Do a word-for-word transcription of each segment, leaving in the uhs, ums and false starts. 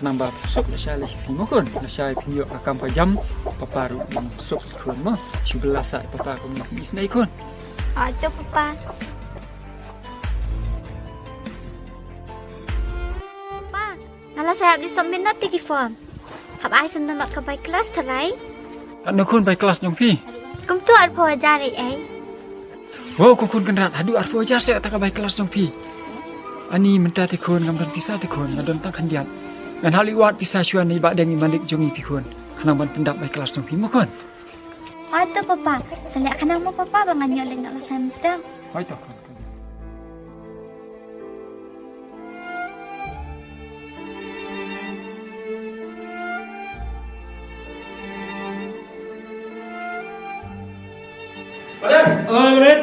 Nang ba suk lashai la shisien mo khun. Lashai phi ïoh ka kam ka jam. Papa ruh nang suk khun mo. Shu ba la sa papa kum isnei khun. Oi to papa. Papa, nga la shah ïa bli submit noh te ki form. Hap ai sendon bad ka bai klas tharai. Katno khun bai klas jong phi? Kumto arphew hajar ei ei. Wow, ko khun Kynrad, haduh arphew hajar seh ta ka bai klas jong phi. Ani mynta te khun ngam don pisa te khun, nga don tang khyndiat. Ngan hap leit wad pisa shuwa na i Bah Deng i malik jong ngi phi khun. Khnang ban pyndap bai klas jong phi mo khun. Oi to papa, sa leh khnang mo papa ba ngan ïoh leit noh lashai mynstep. Oi to khun. Baden. Oi, Baden.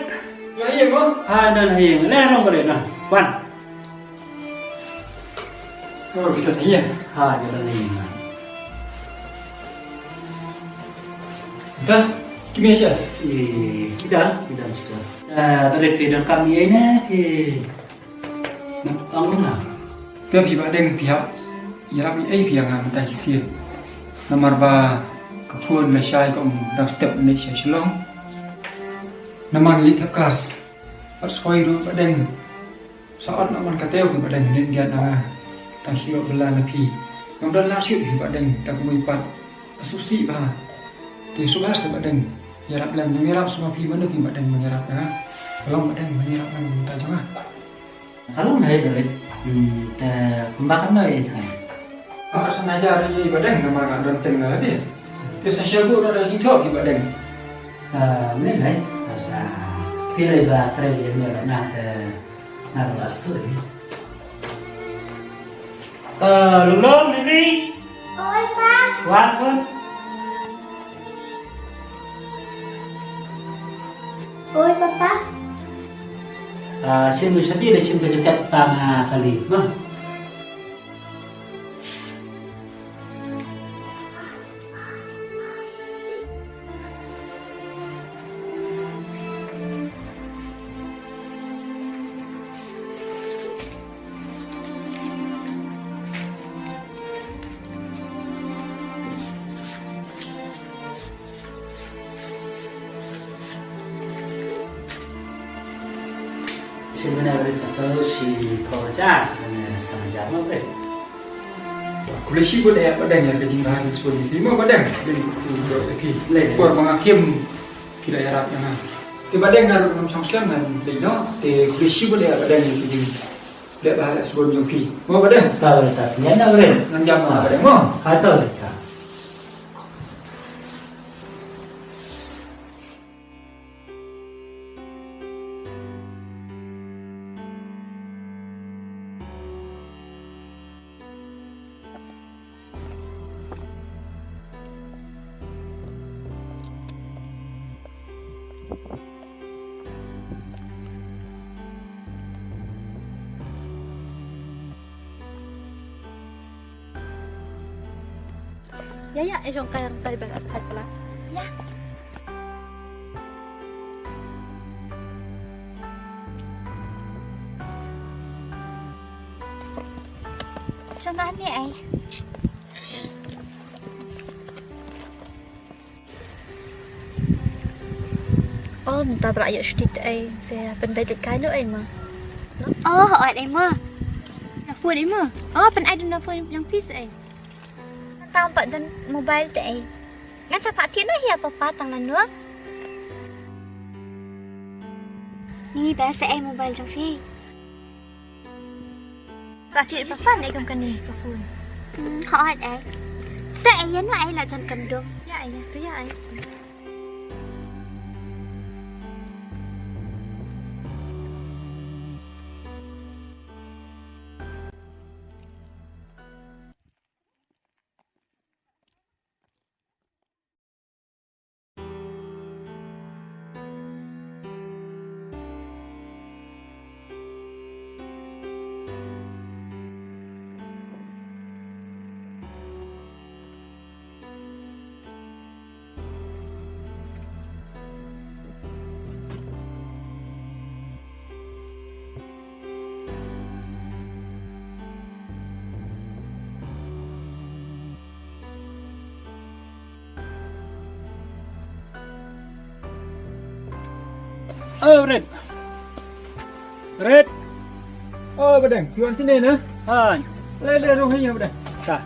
Lah iya mo? Ha, dah lah iya. Lah rong Baden nah. Wan. Oh, kita iya. Ha, kita lah iya. Dah, kimi siya? Eh, kita, kita mesti. Eh, Baden, kita kami ini. Eh. Ong na. Te phi Bah Deng phi hap ïarap ei ei phi ïa nga mynta shisien. Namar ba ka khun lashai ka um dang step leit sha Shillong. Namar ngi leit thep klas. Pat shuwa ruh Bah Deng. Sa ot namar ka tei phi Bah Deng leit ïa na nga. Tang shu ïoh bylla na phi. Ngam don lad shuh phi Bah Deng tang kumne pat. Susi ba. Te shu ba sa Bah Deng. Ïarap lem, ïarap shuwa phi mano phi Bah Deng ïarap na. Long Bah Deng ïarap lem mynta jong nga. Ka long hai dore. Hmm, te kumba kan noi tnga. Ka sa na jar ri Bah Deng namar nga don teng na lade. Te sa shabu na da jingthoh ki Bah Deng. Ka mene lai. Ka sa pilai ba trai dia na na te na la stu ri. Eh, Lulu, Lily. Oi, Pa. Wan, wan. Oi, Papa. Ah, shim, shim ka jaket tang, ah, kali, ma. Shi mene beri tato shi ko ja, mene sama ja mo beri. Kuli shi beri ya padang ya kajing hari sepuluh lima padang. Beri ku do lagi. Lagi. Kuar mengakim kira ya rap na. Ti padang ngaru ngam song skam ngan beri no. Ti kuli shi beri ya padang ya kajing. Leh ba leh sbun jong phi. Mo ba deh? Ka ba leh ta phi na bren. Nang jam ba deh mo. Ha to leh ta. Ïa, ïa, eh, jong ka yang tai ban at phat pla. Ïa. Jong ka ni ai. Oh, mynta ba la ïoh shuti te ei, sa pynbeit leit kai noh ei ma. Oh, ot ei ma. Na phone ei ma. Oh, pyn-ai da na phone jong phi sa ei. Tang pat don mobile te ei. Ngan sa phah thied noh ïa papa tang lano. Ni ba sa ei mobile jong phi. Ka chi papa ne kam kane ka phone. Hmm, hooid ei. Te ei ïa no ei la jan kam dum. Ïa ei, ïa tu ïa ei. Oh, Red. Red. Oh, Badeng, phi wan shane na? Hai. Le, le, rung hi, Badeng. Ta.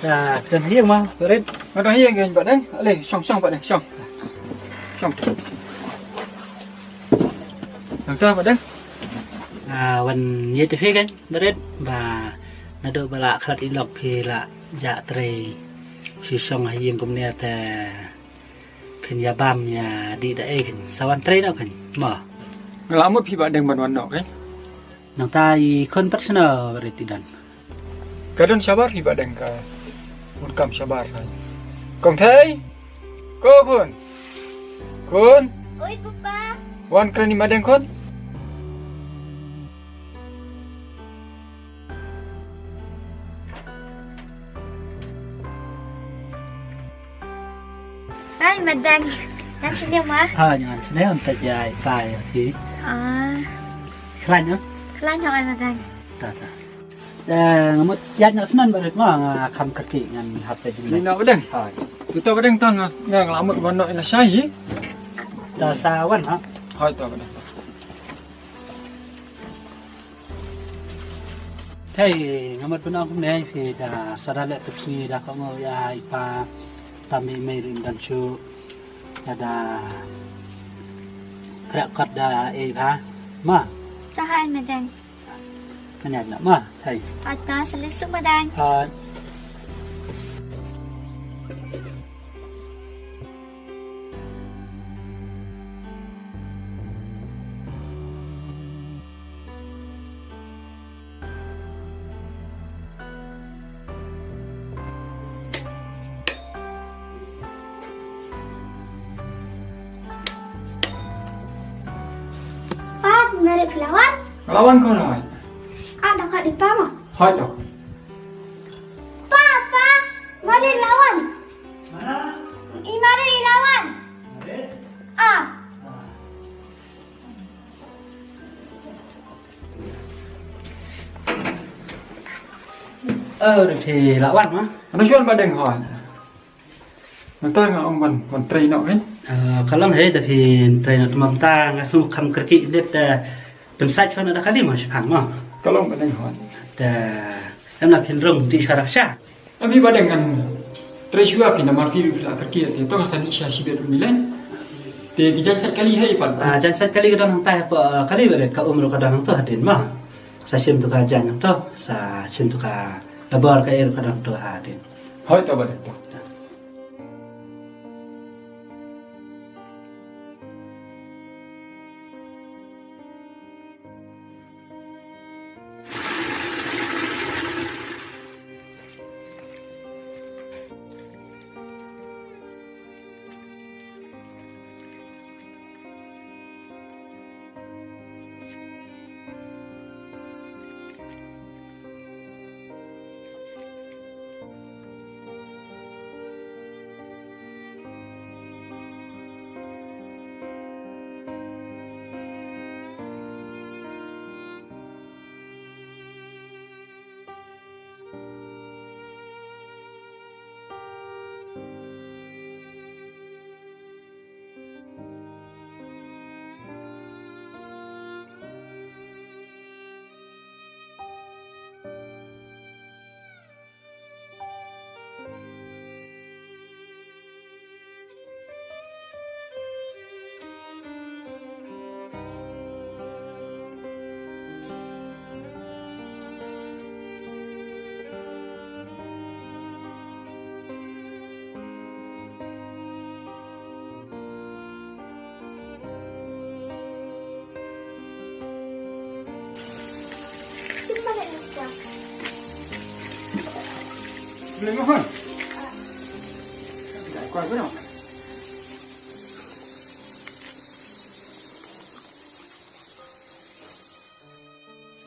Ta, don ha ïing ma, Red. Nga don ha ïing, Badeng. Ale, shong, shong, Badeng, shong. Shong. Shong ta, Badeng. Ah, wan ïa te phi kan, Red. Ba, naduh ba la khlad i lok phi la jah trei. Shu shong ha ïing kumne te. Phin ïa bam ïa dih da ei kan sa wan trei noh kan. Mo. Nga la mut phi Badeng ban wan noh kan. Nangta i khun pat shano Red i don. Ka don shabar phi Badeng ka. Mut kam shabar kan. Kong Thei. Ko khun. Khun. Oi papa. Wan kren i Badeng khun. Hai, Madang. Ngan sngewbha. Ha, ngan sngewbha, ym ta jai, tai, hi. Ah. Khlaiñ, ha? Khlaiñ, ha, Madang. Ta, ta. Eh, nga mut ïaid noh snon barit ma, nga kham kyrkieh ngan hap ka jingïaid. Ni noh Badeng. Hai. Tu to Badeng to nga, nga la mut wan noh ila shai, hi. Ta sa wan, ha? Hai, to Badeng. Hei, nga mut pynong kumne phi da sa da leh tip sngi da ka ngo ïa i pa tam i mei rim dan shu da da krek kot da ei pha ma. Ta hai Madang. Kanya na ma, hei. Ata sa leh suk Madang. Hai. Pa, mari flower. Lawan ko lawan. Ah, dah kat di pa mo. Hai to. Pa, pa, mari lawan. Mana? I mari lawan. Mari? Ah. Oh, ri phi la wan ma? Ano shuan Badeng hoi. Nangta nga ong ban ban trei noh kan. Ah, ka long hei da phi trei noh, te mynta nga sngew kham kyrkieh dep te pynsait shuan da kali ma shiphang ma. Ka long Badeng hoi. Te em na phin rung ti sha raksha. Ami Badeng ngan trei shuwa phi namar phi ruh phi la kyrkieh te to nga sa dih sha shibit ruh milen. Te ki jaiñ sait kali hei pat. Ah, jaiñ sait kali ka don hangtai pa, ah, kali Badeng ka um ruh ka don hangto hadien ma. Sa shim to ka jaiñ hangto, sa shim to ka labar ka ei ruh ka don hangto hadien. Hoi to Badeng to.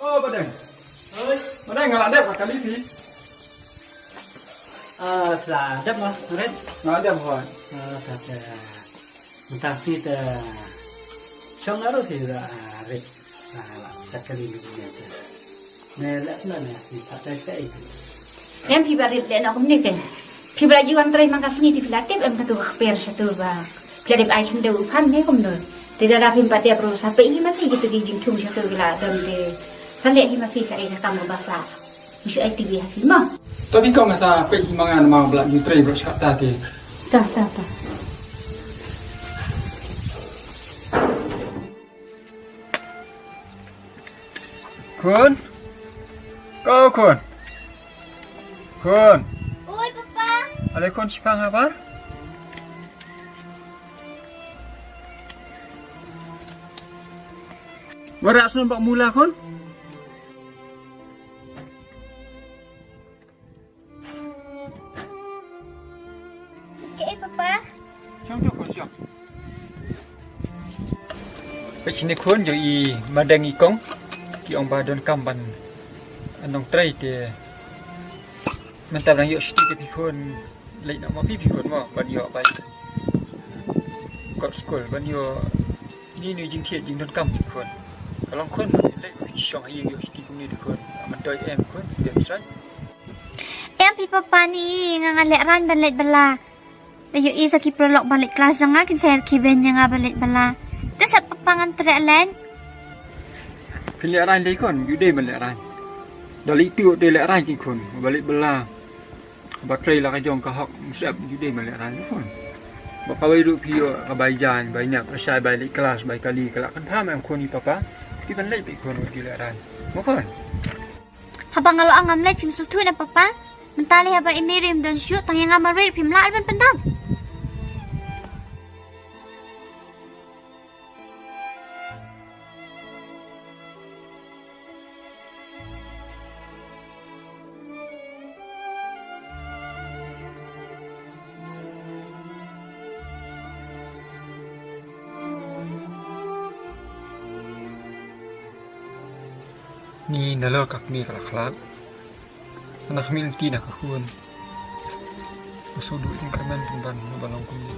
Oh, Badeng. Oi. Badeng, nga la dep ka kali phi. Ah, sa dep ma, Red. Nga dep hoi. Ah, sa te. Mynta si te. Shong aro si ra, ah, Red. Ah, la, sa kali ni ni te. Ne la la ne si sa te sei. Em phi Barit le na kumne te. Phi ba la ju wan trei man ka sngi te phi la tip em katu ka kper shatu ba phi la dep ai khyndew u phan ne kumno. Te lada phim pat tip ruh sa peit hi ma phi kitu ki jingthung shatu ki la don te sa leh hi ma phi kaei ka kam kaba sah. Ngi shu ai ti hi ha phi mo. To phi kong sa peit hi ma nga namar ba la ju trei baroh shata te. Ta ta ta. Khun. Ko khun. Khun. Oi papa. Ale khun, shipang haba? Wara sum bak mula khun. Kaei papa? Shong tu khun shong. Peit shini khun, ïohi madang i kong ki ong ba donkam ban nongtrei te mynta dang ïoh shuti te phi khun. Leit noh ma phi phi khun mo ban ïoh bai kot skul ban ïoh ni ni jingthied jingdonkam phi khun. Ka long khun leit phi shong ha ïing ïoh shuti kumne te khun. Amantoi em khun te san. Em phi papa ni nga nga lehrain ban leit bylla. Da ïohi sa ki paralok ba leit klas jong nga kin sa ïarkhie beiñ ïa nga ba leit bylla. Te sat papa ngan treh leit. Phin lehrain dei khun, ju dei ban lehrain. Da leit tuh dei lehrain ki khun ba leit bylla. Ba trei la ka jong ka hok, musep ju dei ban lehrain khun. Ba kawei ruh phi ïoh ka bai jaiñ bai nep, shai bai leit klas bai kali ka la kyntham em khun i papa. Phi ban leit phi khun wat ju lehrain. Mo khun. Haba nga la ong ngam leit phim sngewthuh ne papa. Mynta lei haba i Mary im don shuh tang ïa nga marwei phim lah ban pyndap. Ni nalor ka kmie ka la khlad. Ka na khmih lynti na ka khun. Ka shu duh jingkyrmen pynban na ba long kumne.